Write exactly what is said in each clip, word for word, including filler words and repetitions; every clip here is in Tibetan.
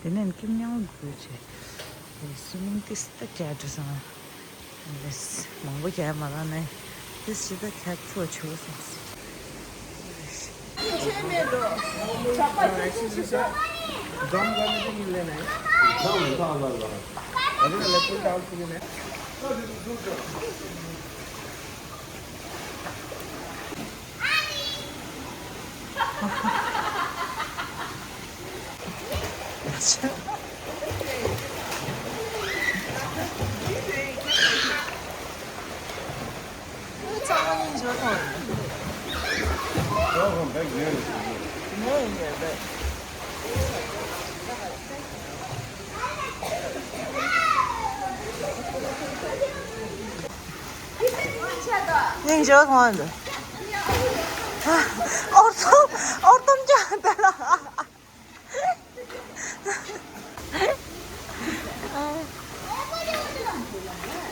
དེ་ནས་ཀིམ་ཉང་དགོས་བྱས། སུ་མིང་ཏིས་ད་བྱས་འགྲོ་སོང་། ལས་མང་པོ་རྒྱག་མ་རག་ནས་ཏིས་ཞིག་ད་ཁྱད་ཆོ་ཆོ་སོང་། སྙིང་རྗེ་བ་གང་འདུག་ཨོར་ཏོམ་ཨོར་ཏོམ་ཀྱང་དེ་ལ།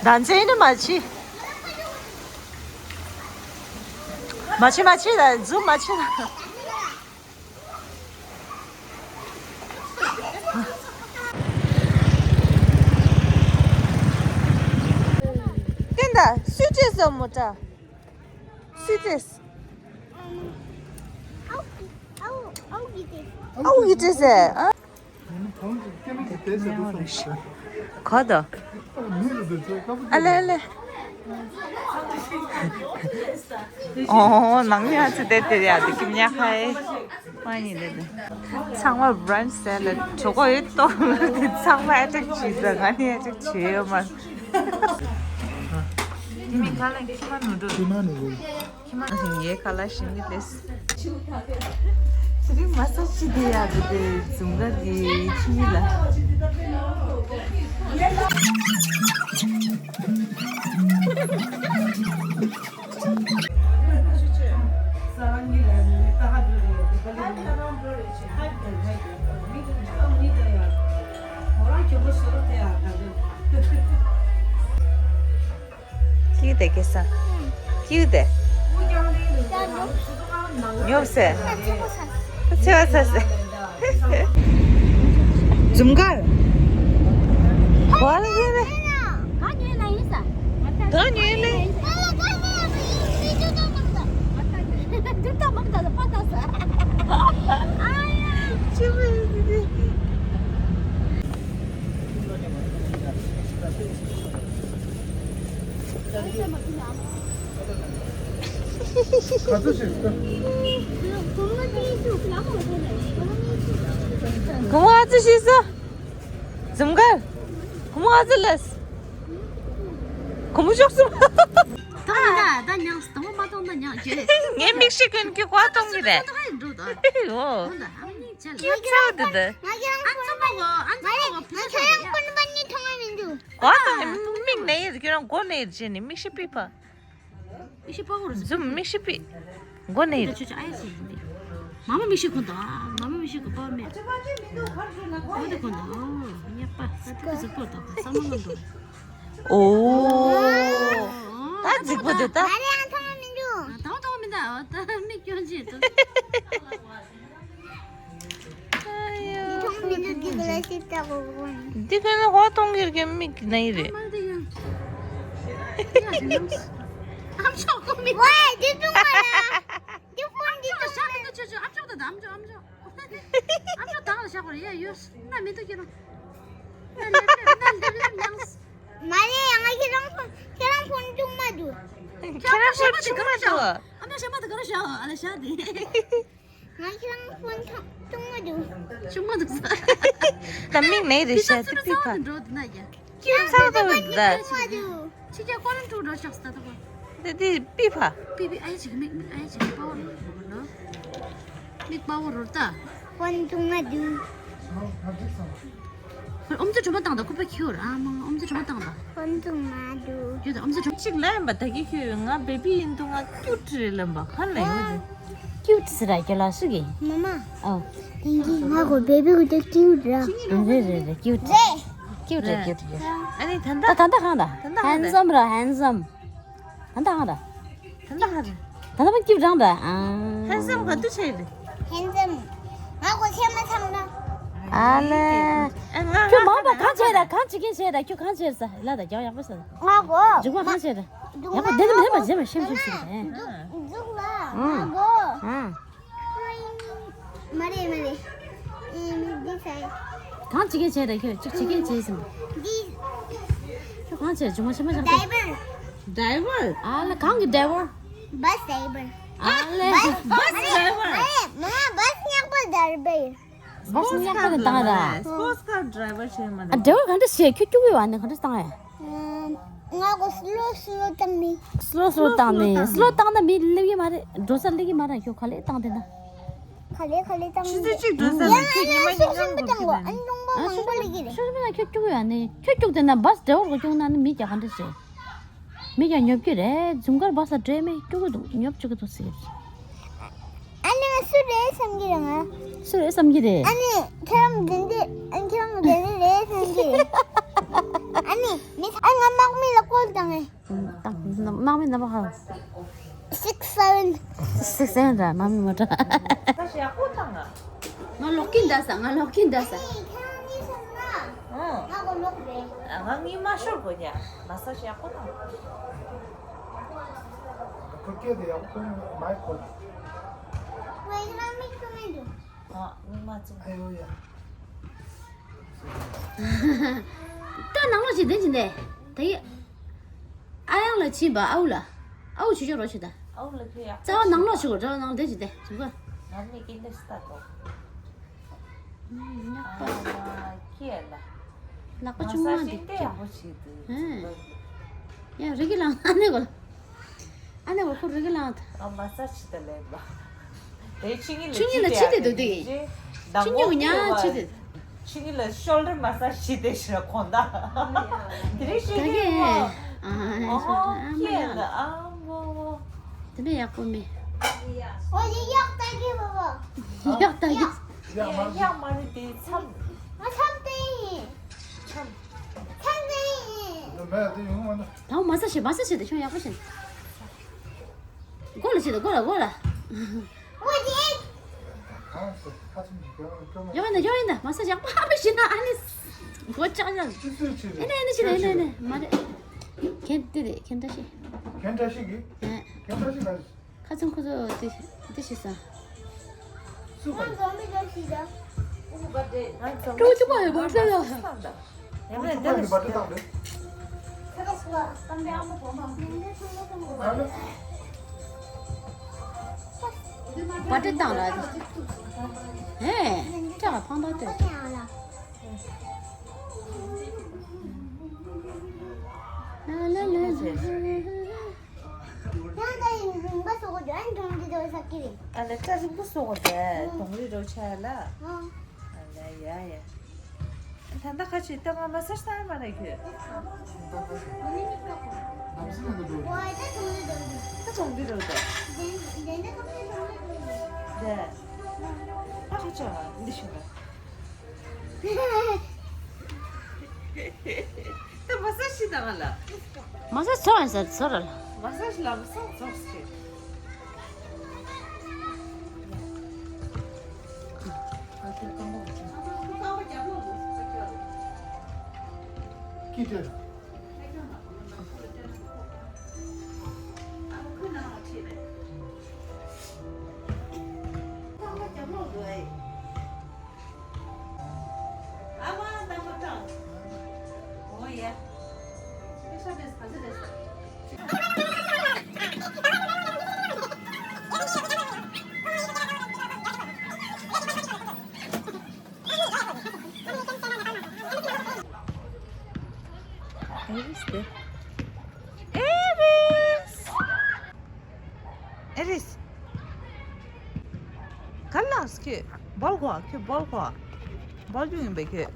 ད་འཛིན་ནི་མ་བྱེད། མ་བྱེད་མ་བྱེད་ད་འཛུམ་མ་བྱེད་ད། དེ་འདྲ་སུས་བྲིས་སོང་མོ་ཊ། སུས་བྲིས། ཨའུ་གིས་བྲིས་ཟེར། ཨ། ག་དོ། ཨ་ལེ་ཨ་ལེ། ཨོ་ནང་མི་ཨ་ཙི་དེ་དེ་ཡ་དེ་ཀིམ་ཉ་ཁ་ཨེ། ཚང་མ་བྷ་རན་ཆི་ཟེར་ལ་གྲོད་ཁོག་ཡོད་ཏོ། དེ་ཚང་མ་ཨེ་ཊེག་བྱེད་ཟེར། ང་ནི་ཨེ་ཊེག་བྱེད་ཡོད་མ། དེ་མི་ཁ་ལ་ཁྱི་མ་ནུ་འགྲོ། ཁྱི་མ་ནུ་འགྲོ། ངའི་ཁ་ལག་ཞིམ་གི་ལེས། དེ་རིང་མ་ས་ཅི་དེ་ཡ་དེ་དེ་འཛུམ་དཀར་གྱི་ཁྱི་ལ། ཀྱིའུ་དེ་ཀེ་ས། ཀྱིའུ་དེ། ཉོབ་སེ། ཚེ་བ་ཚ་སེ། འཛུམ་དཀར། ག་ཉོས་ལེ། གོང་མ་ཨ་ཙི་ཤི་སོང་། འཛུམ་དཀར། གོང་མ་ཨ་ཙི་ལས། གོང་མ་ཤོག་སོང་། ད་མི་འདའ་ད་ཉག་ད་མ་མ་གཏོང་ད་ཉག་ཅེ། ངའི་མིག་ཤེལ་གོན་གྱི་གོ་གཏོང་གི་རེད། ད་ཧ་འགྲོ་ད། འོ། ད་ཨ་མི་ཅེ་ལ། ཀྱིའུ་ཚ་བ་འདུག་ད། ཨ་ཙི་མ་གོ་ཨ་ཙི་མ་གོ་ཕུ་ཤ་ཡ། གོ་གཏོང་གི་མིག་ནས་ཡིན་ཁྱོད་རང་མགོ་ནས་ཡིན་ཅེ་ནི་མིག་ཤེལ་པི་ཕ། མིག་ཤེལ་པ་བོར་འཛུམ་མིག་ཤེལ་པི། མགོ་ནས། ཁྱོད་ཁྱོད་ཨ་ཡ་ཞིག་འདི། མ་མ་མིག་ཤེལ་གོན་དང་། མ་མ་མིག་ཤེལ་གོན་པ་མེད། གོན་དེ་གོན་དང་། ཉེས་པ་ས་ཏི་གཟུགས་པོ་དང་ས་མ་ངན་དང་། ཨོ། ད་རྫིག་པོ་དེ་ད། ད་རེ་ཡང་ཐོང་མི་འདུག་ད་ཐོང་མི་འདུག་ད་མིག་སྐྱོན་ཅིག་འདུག་འདི་ག་ལ་ཤི་ཏ་གོ་གོ་ནི། འདི་ག་ལ་ཧོ་ཐོང་གིར་གི་མིག་ནི་རེད། ཨམ་ཆོག་གོ་མི། ཝེ་འདི་ཐུང་མ་ལ། འདི་ཕོན་འདི་ཐུང་མ་ལ། ཨམ་ཆོག་ད་ཨམ་ཆོག་ཨམ་ཆོག་ཨམ་ཆོག་ད་ལ་ཤ་གོ་རེ་ཡ་ཡོད་ན་མི་འདུག་ཁྱེད་རང་། ན་ལེབ་ལེབ་ན་ལེབ་ལེབ་ཡང་། མ་རེད་ཡང་ཁྱེད་རང་ཕོན་ཁྱེད་རང་ཕོན་ཐུང་མ་འདུག་ཁྱེད་རང་ཕོན་ཐུང་མ་འདུག་ཨམ་ཆོག་ཤ་མ་ད་ག་ར་ཤ་ཨ་ལ་ཤ་དེ། ང་ཁྱེད་རང་ཕོན་ཐུང་མ་འདུག་ཆུང་མ་འདུག་ས། ད་མིག་ནས་རེ་ཤ་དེ་པི་ཕ། འགྲོ་དེ་ན་ཡ། ཁྱེད་ཚ་དོ་ད། ཕྱི་རྒྱལ་ཁོ་རང་ཐུག་འགྲོ་ཤག་ས་ད་པ། དེ་དེ་པི་ཕ། པི་པི་ཨའི་ཅིག་མིག་མིག་ཨའི་ཅིག་པ་བོ་རོ་ནོ། མིག་པ་བོ་རོ་ད། ཕོན་ཐུང་མ་འདུག་ཨོམ་ཚོ་གྲོ་མ་བཏང་ད་ཁོ་པ་ཁྱོར་ཨ་མ་ཨོམ་ཚོ་གྲོ་མ་བཏང་ད། ཁོང་ཚོ་མ་འདུག་ཁྱོད་ཨམ་ཟི་གཅིག་ལ་ཡིན་པ་ད་གི་ཁྱོད་ང་བེ་བི་ཡིན་འདུག་ང་ཀྱུ་ཊི་རེད་ལབ་པ་ག་ལ་ཡོད་དེ། ཀྱུ་ཊི་ཟེར་ར་ཁྱོད་ལ་སུ་གི། མ་མ། ཨོ། དེང་གི་ང་གོ་བེ་བི་གུ་དེ་ཀྱུ་ཊི་ར། རེད་རེད་རེད་ཀྱུ་ཊི། རེད། ཀྱུ་ཊི་རེད་ཀྱུ་ཊི་རེད། ཨ་ནི་ད་ད། ད་ད་གང་ད། ད་ད་གང་ད། ཧན་སམ་ར་ཧན་སམ། ད་ད་གང་ད། ད་ད་གང་ད། ད་ད་པ་ཀྱུ་ཊི་རང་ད། ཨ། ཧན་སམ་ག་དུས་ཆེ་རེད། ཧན་སམ། ང་གོ་ཆེ་མ་ཚང་ན། ཨ་ལེ། ཨ་ང་ཁྱོད་མང་པོ་གང་བྱས་ར། གང་བྱེད་ཀྱིན་བྱས་ར། ཁྱོད་གང་བྱས་ར། ལ་ད་རྒྱག་ཡག་པོ་ཟ། ང་གོ་འཇུག་པ་གང་བྱས་ར། ཡག་པོ་དེ་ནི་མེད་པ་བྱས་པ་ཤེམ་ཤེམ་ཟེར་གི་རེད། འཇུག་ལ་ང་གོ་ཨང་། མ་རེད་མ་རེད། ཨེ་མི་འདི་ས་ཡ། གང་བྱེད་ཀྱིན་བྱས་ར། ཁྱོད་ཅིག་བྱེད་ཀྱིན་བྱས་ཟིན། འདི་ཁྱོད་གང་བྱས། འཇུག་མ་ཤེམ་མ་ཤེམ། ཌའི་བར། ཌའི་བར། ཨ་ལེ་གང་གི་ཌའི་བར། བྷ་སི་ཌའི་བར། ཨ་ལེ། བྷ་སི་ཌའི་བར། ཨ་ལེ་མ་བྷ་སི་ཉག་པ་ཌའི་བར། བྷ་སི་ཉག་པ་གི་བཏང་ར། སྤོར་ཊི་ཀར་ཌའི་བར་བྱས་མ་ཨ་རེད། ཌའི་བར་ག་འདྲ་བྱེད། ཁྱོད་སྐྱུག་གི་བ་ནི་ག་འདྲ་བཏང་ཡ། ང་གོ་སི་ལོ་སི་ལོ་བཏང་ནི། སི་ལོ་སི་ལོ་བཏང་ནི། སི་ལོ་བཏང་ན་མི་སླེབས་ཀྱི་མ་རེད། འགྲོ་ས་སླེབས་ཀྱི་མ་རེད། ཁྱོད་ག་ལེ་བཏང་དེ་ན། ག་ལེ་ག་ལེ་བཏང་ཆུ་ཚོད་གཅིག་འགྲོ་ས་ཡ་ལ་ཡ་ཁྱོད་ཉི་མ་ཉིན་གང་འགྲོ་གི་ན། ཨ་ནི་ལུང་པ་མང་པོ་སླེབས་ཀྱི་རེད། ཤོག་ཤོག་ཁྱོད་སྐྱུག་ཡ་ནི། ཁྱོད་སྐྱུག་དེ་ན་བྷ་སི་ཌའི་བར་གོ་སྐྱུག་ན་ནི་མི་རྒྱ་ག་འདྲ་བྱེད། མི་ཀྱང་ཉོབ་ཀྱི་རེད། ཛུམ་དཀར་བ་ས་འདྲེས་མེད་སྐྱོ་གི་འདུག་ཉོབ་བཅུག་གི་འདུག་ཟེར། ཨ་ནི་ང་སུ་རེད་བསམ་གྱི་རེད་ང་། སུ་རེད་བསམ་གྱི་རེད། ཨ་ནི་ཁྱེད་རང་དེ་འདྲས། ཨ་ནི་ཁྱེད་རང་དེ་འདྲས་རེད་བསམ་གྱི་རེད། ཨ་ནི་མི་ཨ་ང་དམག་མི་ལ་ཀོལ་བཏང་ངས། དམག་མི་རྣམ་པ་ཧ། six seven། six seven ར་དམག་མི་མོ་ཊ། ད་ཞག་པོ་བཏང་ང་། ང་ལོག་གིན་ད་ས། ང་ལོག་གིན་ད་ས། ཨ་ནི་ཁྱེད་རང་གཉིས་སོང་ན། ཨང་། ང་གོ་ལོག་རེད། ང་གཉིས་མ་ཤོར་གོ་ཉ། མ་ས་ཞག་པོ་དང་། ཁོ་སྐད་དེ་ཡག་པོ་མ་གོ། ཁོ་ཡི་རང་མིག་ཏུ་མི་འདུག་ཨ་མིག་མ་བཙུམ། ཨ་ཡོ་ཡ། ད་ནང་ལོགས་ཅིག་དེ་ཅི་འདས་ད་ཡི། ཨ་ཡང་ལ་ཕྱིན་པ། ཨའུ་ལ། ཨའུ་ཆུ་ཆོ་རོ་ཆུ་ད། ཨའུ་ལ་ཁྱོད་ཡག་པོ། རྩ་བ་ནང་ལོགས་ཆུ་གོ། རྩ་བ་ནང་ལོགས་དེ་ཅི་འདས་ཟུག་ག་ང་མིག་གིས་འདི་ཞིག་ལྟ་དོ། ཉག་པ། ཨ་མ་ཁྱེད་ལ། ལག་པ་ཆུང་མ་འདི་ཁྱེད། ཧེ། ཡ་རིག་གི་ལང་ཨ་ནེ་གོ། ཨ་ནེ་གོ་ཁོ་རིག་གི་ལང་ད། ཨ་མ་ས་ཆི་ད་ལེ་བ། དེ་ཆི་ངི་ལ་ཆི་དེ་དུ་དེ། ཆི་ངི་གུ་ཉ་ཆི་དེ། ཆི་ངི་ལ་ཤོལ་ཌར་མ་ས་ཆི་དེ་ཤི་ར་ཁོང་ད། དེ་རིག་ཤི་ག་གེ་གེ་བ། ཨ་ཨ་ཨ་ཁྱེད་ལ་ཨ་མ། དེ་ནས་ཡག་པོ་མེད། ཨོ་ཡི་གཡག་ལྟ་གི་བ་བ། གཡག་ལྟ་གི། ཡ་ཡ་མ་རེད་དེ་མཚམས། ང་མཚམས་དེ་ཡིན། མཚམས། མཚམས་དེ་ཡིན། མེད་དེ་ཡོང་མ་ན། དང་མ་ས་ཞེས་མ་ས་ཞེས་དེ་ཁྱོད་ཡག་པོ་ཞིག་མགོ་ལ་ཞེས་དེ་མགོ་ལ་མགོ་ལ། ཨོ་ཡེ། གང་སོ་ཁ་ཚུམ་གྱི་ཀྱོ་ཀྱོ་མ། ཡོང་ཡིན་ད་ཡོང་ཡིན་ད་མ་ས་ཞེས་ཡག་པོ་ཧ་མ་ཞེས་ན་ཨ་ནི། མགོ་ལྕག་ལྕག་ཨེ་ནས་ཨེ་ནས་ཞེས་ཨེ་ནས་ཨེ་ནས་མ་རེད། ཁྱེད་དེ་རེད་ཁྱེད་འདྲ་ཞིག་ཁྱེད་འདྲ་ཞིག་གི་ཨེ། ཁྱེད་འདྲ་ཞིག་ལ། ཁ་ཚང་ཁོ་ཚོ་དེ་དེ་ཞིག་ས། སུ་ག་རེ། ཀྲུའུ་ཅུ་པ་ཡི་བར་ཐག་ལ། ཡང་མེད་དེ་ལ་ཞིག་བར་ཐག་བཏང་ལ། ཧེ། ཁྲག་ཕང་ཐག་དེ། ལ་ལ་ལ་ལ། ཡང་ད་ཡིན་རིང་པ་སོགས་ཀྱི་ཨན་གྲོང་འདི་དོ་ས་ཀི་རེད། ཨ་ལ་སྐྲ་རིང་པོ་སོགས་དེ་གྲོང་རི་རོ་ཆ་ལ། ཨ་ལ་ཡ་ཡ། ད་ལྟ་ཁ་ཆུ་ལྟ་ང་མ་སར་སྟངས་མ་རེད་ཁྱོད། ད་གྲོང་རི་རོ་དོ། དེ་ད་ཁ་ཆུ་འདི་ཤོད་ར། ད་མ་སར་ཤི་ད་ང་ལ། མ་ས་ཚོ་ཨན་ས་ཚོ་ར་ལ། མ་སར་ཤི་ལ་མ་ས་ཚོ་ཤི། ཀི་ཏེ། Where is this? Aries! Aries! ག་ལགས་ཁྱོད། སྦོལ་གོ་ཁྱོད། སྦོལ་གོ། སྦོལ་རྒྱུ་ཡིན་པས་ཁྱོད།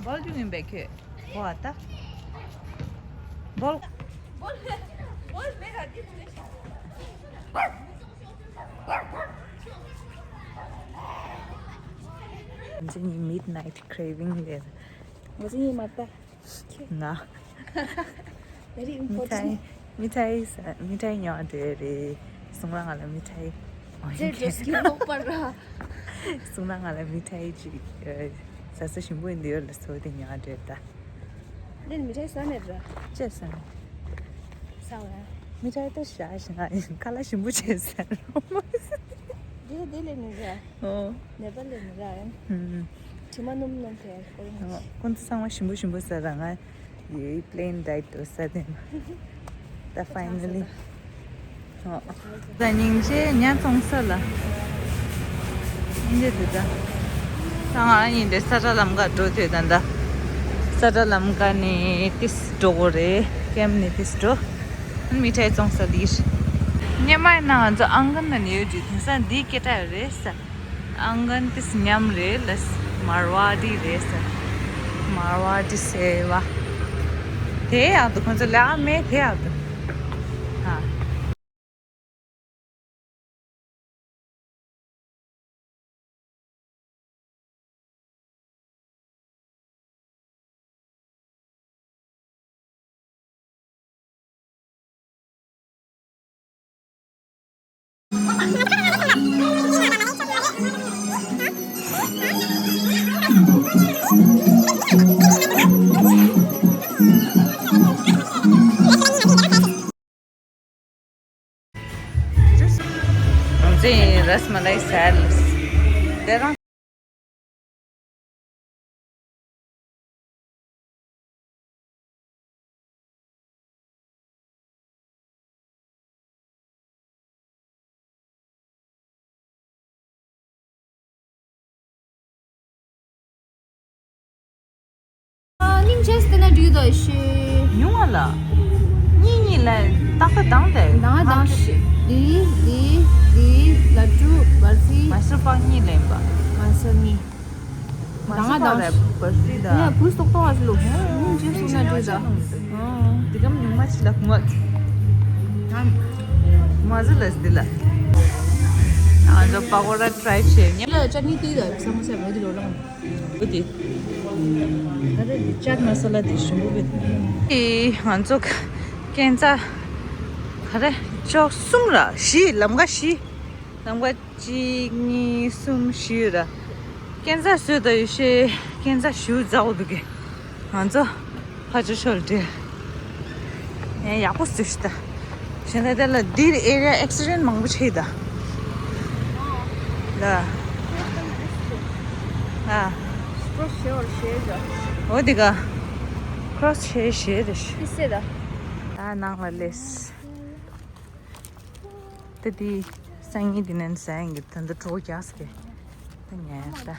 སྦོལ་རྒྱུ་ཡིན་པས་ཁྱོད། གོ་ཨ་ད། སྦོལ། འཛིན་ཡིན་མིཌ་ནའིཊ་ཀྲེ་ཝིང་ལས། འཛིན་ཡིན་མ་ད། ང་། Very མི་ཐའི། important མི་ཐའི་ས། མི་ཐའི་ཉོ་བ་འདྲ་རེད། གསུང་ར་ང་ལ་མི་ཐའི། ཅེས་འགྲོ་སྐྱིད་ལོག་པར་ར། གསུང་ན་ང་ལ་མི་ཐའི་ཅིག་ཟ་ས་ཞིམ་པོ་ཡིན་འདི་ཡོད་ལ་སོ་དེ་ཉག་འདྲེད་ད། ལན་མི་ཐའི་ཟ་མེད་ར། ཅེས་ཟ་མེད། ཟ་བས། མི་ཐའི་ད་ཤ་ཞིང་ང་ཡིན་ཁ་ལ་ཞིམ་པོ་བྱས་ཟ་རོ། འདི་ལ་འདི་ལས་ནི་ར། ཨོ། ནེ་པ་ལས་ནི་ར་ཡིན། ཧུམ། དྲི་མ་སྣུམ་སྣུམ་དེ་ཁོ་རང་ཨོ། ཁོང་ཚོ་ཚང་མ་ཞིམ་པོ་ཞིམ་པོ་ཟ་ར་ང་། ཡོད་པླེན་ཌའེ་ཊི་དུ་ས་དེ་ན། ད་ཕའི་ནལ་ལི། ད་སྙིང་རྗེ་ཉ་བཙོང་ས་ལ། སྙིང་རྗེ་དེ་ད། ད་ང་རང་ཡིན་དེ་ས་ཁྲ་ལམ་ཁ་འགྲོ་དུས་ད་ད། ས་ཁྲ་ལམ་ཁ་ནས་ཏིས་འགྲོ་དགོས་རེད། ཀེམ་ནས་ཏིས་འགྲོ། མི་ཐའི་བཙོང་ས་འདི་རེད། སྙེ་མ་ཡིན་ན་ང་ཚོ་ཨང་ཀན་ན་ནས་ཡོད་དུས་དེང་སང་འདི་སྐད་གྲགས་ཡོད་རེད་ས། ཨང་ཀན་ཏིས་མཉམ་རེད་ལ། མར་ཝ་ཏི་རེད་ས། མར་ཝ་ཏི་ཟེར་བ། དེ་ཡག་འདུག་ཁོང་ཚོ་ལ་མེ་དེ་ཡག་འདུག་ཧ། ང་ཚོས་རཱས་མ་ལའི་ཟ་ལ། དེ་རང་། སྙིང་རྗེ་བལྟས་ན་འགྲིག་དོ་ཤི། ཉུང་བ་ལ། གཉིས་གཉིས་ལ་ཏག་ཏག་དང་དེ། ནང་དང་ཤི། འདི་འདི་འདི་ལ་ཀྲུ་བར་སི། མ་སུ་པག་གཉིས་ལེན་པ། མ་སུ་གཉིས། མ་སུ་པག་རེད་བར་སི་ད། ཡ་བུ་སྟོག་ཏོ་བ་ལོ། སྙིང་རྗེ་བལྟས་ན་འགྲིག་ད། འདི་གམ་ཉུང་མ་ཆི་ལ་ངོ་། མ་ཟི་ལ་སི་ལ། ཨ་ཇོ་པ་གོ་ར་ཊི་རའི་བྱེད་ཉེ། ལ་ཅ་ནི་ཏི་ད་བསམ་མ་སེ་མེད་དི་ལོ་རང་། འོ་དེ། ད་རེས་འདི་ཅཱཊ་མ་ས་ལ་དེ་ཞིམ་པོ་བེད། ཨེ་ང་ཚོ་ཁན་ཚ། ག་རེ་ཅོག་གསུམ་ར་བཞི་ལམ་ཀ་བཞི། ལམ་ཀ་གཅིག་གཉིས་གསུམ་བཞི་ར། ཁན་ཚ་བཟོས་ད་ཡོད་ཤེ། ཁན་ཚ་ཞུ་ཛའོ་འདུག་གེ་ང་ཚོ། ཕ་ཆོ་ཤོར་ཏེ། ཡང་ཡག་པོ་བཟོས་ཤི་ད། གཞན་ད་དེ་ལ་འདིར་ཨེ་རི་ཡ་ཨེག་སི་ཌེན་ཊི་མང་པོ་ཆེ་ད། ལ། ཨ། ཁྲོ་ཤེ་བར་ཤེ་ད། འོ་དེ་ག་ཁྲོ་ཤེ་ཤེ་རེ་ཤི། ཨི་སེ་ད། ད་ནང་ལ་ལེས། ད་དེ་སང་ཉིན་དེ་ནན་སང་གི་ད་འདི་གྲོགས་རྒྱག་སྐད། ད་ཉལ་ད།